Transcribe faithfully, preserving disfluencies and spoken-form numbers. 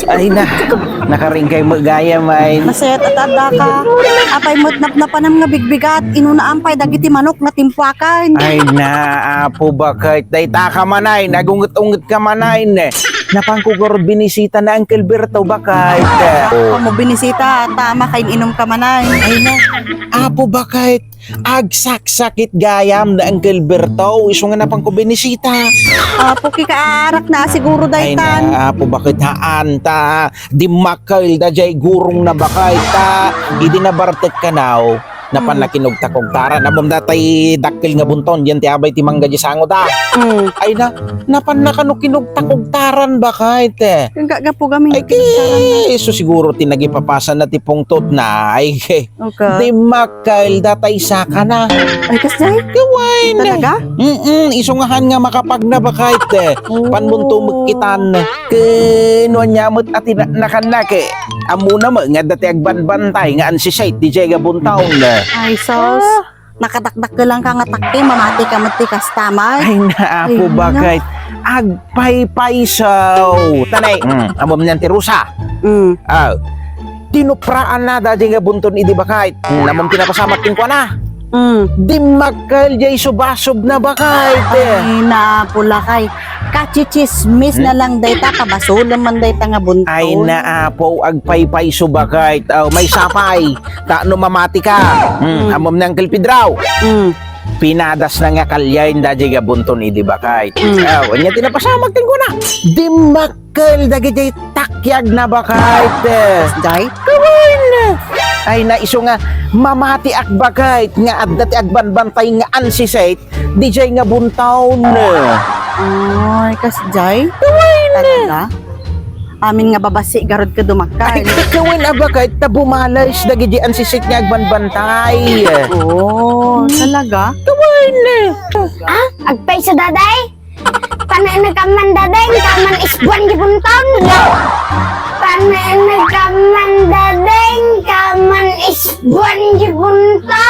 Ay na, nakaringkay met gayam ay. Nasayaat a addaka. Apay met napnapanam nga bigbigat, inunaan pay dagiti manok nga timpuakan. Ay na, Apo, baket. Dayta ka manay, nagunget-unget ka manay, ne. Napanko garud binisita na Uncle Berto, baket. Oh. Amo binisita, tama, kain-inom ka manay. Ay na, Apo, baket. Agsaksakit gayam da Uncle Berto, isu nga napanko binisita. Apo, kikaarak na siguro daytan. Ay na, Apo, baket haan ta dimmakkel da jay gurong na baket ta idi nabartek kanaw, napan nakinugtakugtaran. Ammom datay dakkel nga bunton, diyan ti abay ti mangga di sango da. Mm. Ay na, napan nakano kinugtakugtaran, baket. Kagagapu gamin. Ay, ki, isu siguro ti nagipapasa na ti pungtot na. Ay, ki. Okay. Dimmakkel datay sakana. Ay, kasjay? Kawen. Talaga? Mm-mm, isu nga han nga makapagna, baket. Oh. Panmunto met kitan. Ken ania met a ti na-, nakanna, ke. Ammona met nga adda ti agbanbantay nga ansisait diay nga buntaon. Ay, sus. Ah. Nakadakdakkelan ka nga takki, mamati ka met ti kasta met. Ay, na, Apo, ay, na, baket. Agpaypayso. Tanay, mm, ammom niyan ti Rosa. Mm. Ah. Tinupraanna daydi nga bunton idi, baket. Mm, ammom ti napasamak kenkuana. Mm. Dimmakkel jay subasubna, baket. Ay, na, Apo, lakay. Kachichismis na lang dayta, pabasolem man dayta nga bunton. Ay, na, Apo, agpaypayso, baket. Aw, maysa pay. Ta no mamati ka. Mm, mm. Ammom ni Uncle Pedro. Mm. Pinadasna nga kaliay daydi nga bunton idi, baket. Mm. Aw, ania ti napasamak kenkuana. Dimmakkel dagiti takyagna, baket. Jay? Kawen. Ay, na, isu nga mamatiak, baket, nga adda ti agbanbantay nga ansisait diay nga buntaon. Ay, kasjay? Kawen. Talaga? Amin nga babasi garud ket dumakkel. Ay, kawen a, baket, ta bumalayes dagiti ansisait nga agbanbantay. Oh, talaga? Kawen. Ah, agpayso, daday? Panenekaman, daday, kaman isbuan di bunton. Panenekaman, daday, kaman isbuan di bunton.